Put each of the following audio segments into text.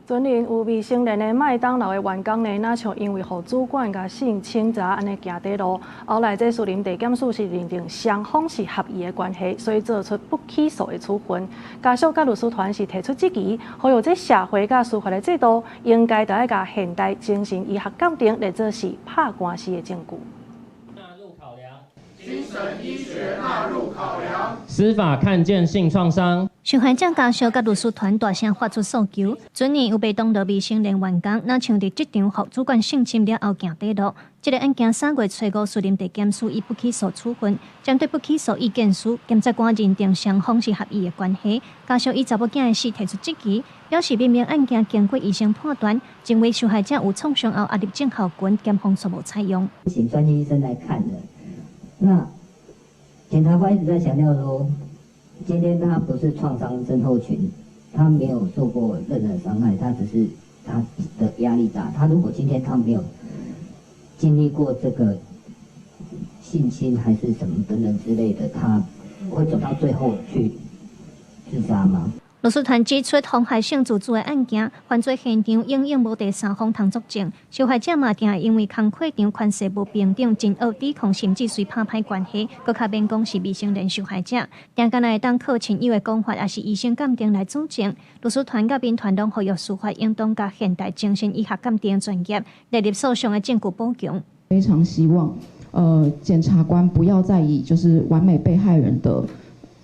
雲林有未成年的麥當勞的員工呢，若像因為予主管共性侵查按呢行短路，後來這士林地檢署是認定雙方是合意的關係，所以做出不起訴的處分。家屬佮律師團是提出質疑，呼籲這社會佮司法的制度應該著愛共現代精神醫學鑑定來做是拍官司的證據。精神醫學納入考量，司法看見性創傷。受害者家屬佮律師團大聲發出訴求。去年有麥當勞未成年員工，若像佇職場予主管性侵了後行短路。這个案件3月初五，士林地檢署以不起訴處分。針對不起訴意見書，檢察官認定雙方是合意的關係。家屬以查某囝的死提出質疑，表示明明案件經過醫生判斷，認為受害者有創傷後壓力症候群，檢方卻無採用。請專業醫生來看的。那檢察官一直在強調說，今天他不是創傷症候群，他沒有受過任何傷害，他只是他的壓力大。他如果今天他沒有經歷過這個性侵還是什麼等等之類的，他會走到最後去自殺嗎？律師團指出，妨害性自主的案件，犯罪現場永遠無第三方通作證，受害者嘛定會因為工課場權勢無平等，真惡抵抗，甚至隨拍歹關係，閣較免講是未成年受害者，定敢若會當靠親友的講法，抑是醫生鑑定來佐證。律師團佮民團攏呼籲司法應當共現代精神醫學鑑定專業列入訴訟的證據補強。非常希望，檢察官不要再以就是完美被害人的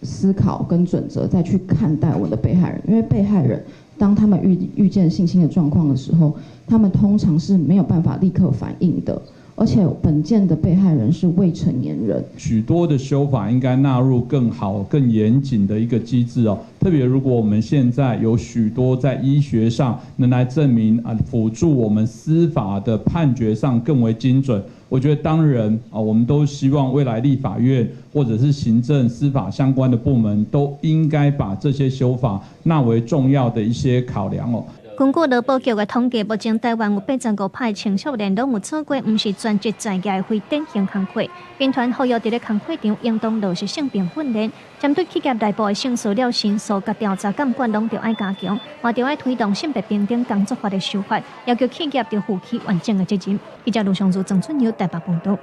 思考跟準則再去看待我們的被害人，因為被害人當他們遇見性侵的狀況的時候，他們通常是沒有辦法立刻反應的，而且本件的被害人是未成年人。許多的修法應該納入更好、更嚴謹的一個機制哦。特別如果我們現在有許多在醫學上能來證明啊，輔助我們司法的判決上更為精準。我覺得當然啊，我們都希望未來立法院或者是行政、司法相關的部門都應該把這些修法納為重要的一些考量哦。根據勞保局的統計，目前台灣有85%的青少年攏有做過毋是專職在業的非典型工課。民團呼籲佇咧工課場應當落實性平訓練，針對企業內部的性騷擾申訴佮調查監管攏著愛加強，嘛著愛推動性別平等工作法的修法，要求企業著負起完整的責任。記者盧尚如、曾春友台北報導。